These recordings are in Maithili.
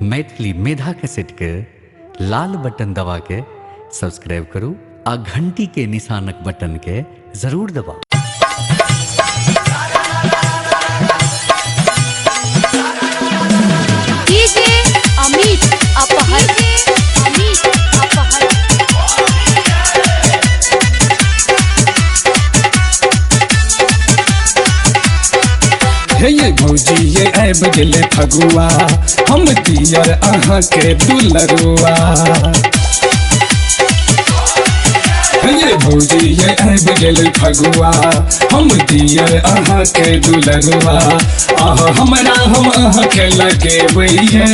मैथिली मेधा कैसेट के लाल बटन दबा के सब्सक्राइब करू आ घंटी के निशानक बटन के जरूर दबाऊ। डीजे अमित अपहर, अमित अपहर। हे ये भौजी ये आबि गेलै फगुआ, हम दियर अहाँ के दुलरुआ। हे ये भौजी ये आबि गेलै फगुआ, हम दियर अहाँ के दुलरुआ। अहाँ हमरा हम अहाँ के लगेबै ये,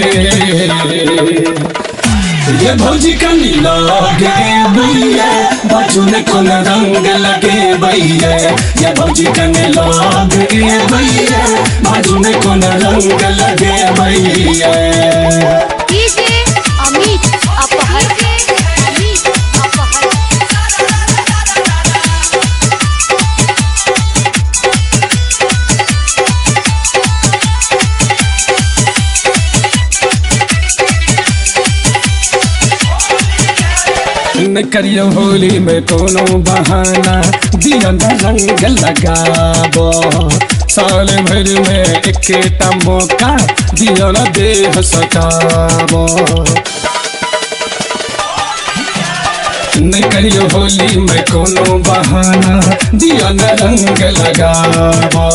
ये भौजी कनी लगेबै ये, बाजू ने कोन रंग लगेबै ये। ये भौजी कनी लगेबै ये, बाजू ने कोन रंग लगेबै ये। डीजे अमित अपहर, अमित अपहर। न करियो होली में कोनो बहाना, दिया न रंग लगाबो। साल भर में एकेटा मौका, दिया न देह सटाबो। न करियो होली में कोनो बहाना, दिया न रंग लगाबो।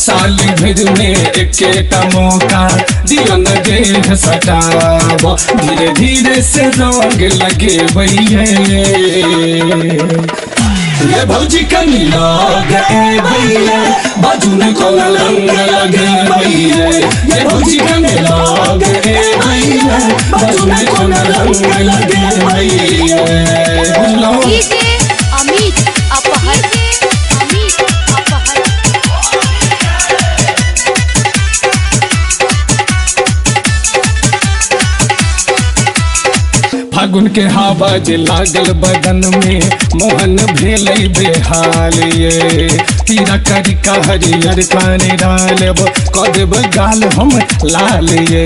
साल भर में एकेटा मौका, दिया न देह सटाबो। धीरे धीरे से रंग लगेबै ये, ये भौजी कनी लगेबै ये, बाजू ने कोन रंग लगेबै ये। ये भौजी कनी लगेबै ये, बाजू ने कोन रंग लगेबै ये। बुझलहुँ? डीजे अमित अपहर, अमित अपहर। फागुन के हवा जे लागल बदन में, मोहन भेलै बेहाल ये। पीरा करिका हरियर काने डालब, कऽ देब गाल हम लाल ये।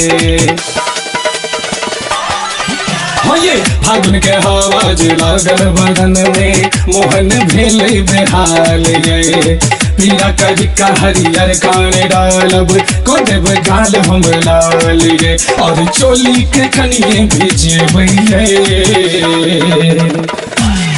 हो ये फागुन के हवा जे लागल बदन में, मोहन भेलै बेहाल ये। पीरा करिका हरियर काने डालब, कऽ देब गाल हम लाल ये। और चोली के कनिए भिजेबै ये,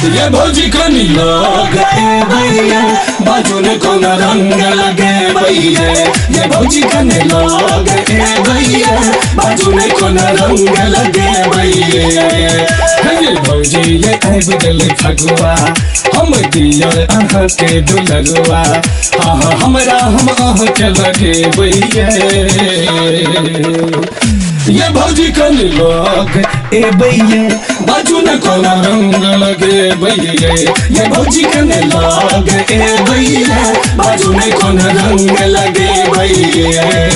ये भौजी कनी लगेबै ये, बाजू ने कोन रंग लगेबै ये। ये भौजी कनी लगेबै ये, बाजू ने कोन रंग लगेबै ये। हे ये भौजी ये आबि गेलै फगुआ, हम दियर अहाँ के दुलरुआ। अहाँ हमरा हम अहाँ के लगेबै ये, ये भौजी कनी लगेबै ये, बाजू ने कोन रंग लगेबै ये। ये भौजी कनी लगेबै ये, बाजू ने कोन रंग लगेबै ये।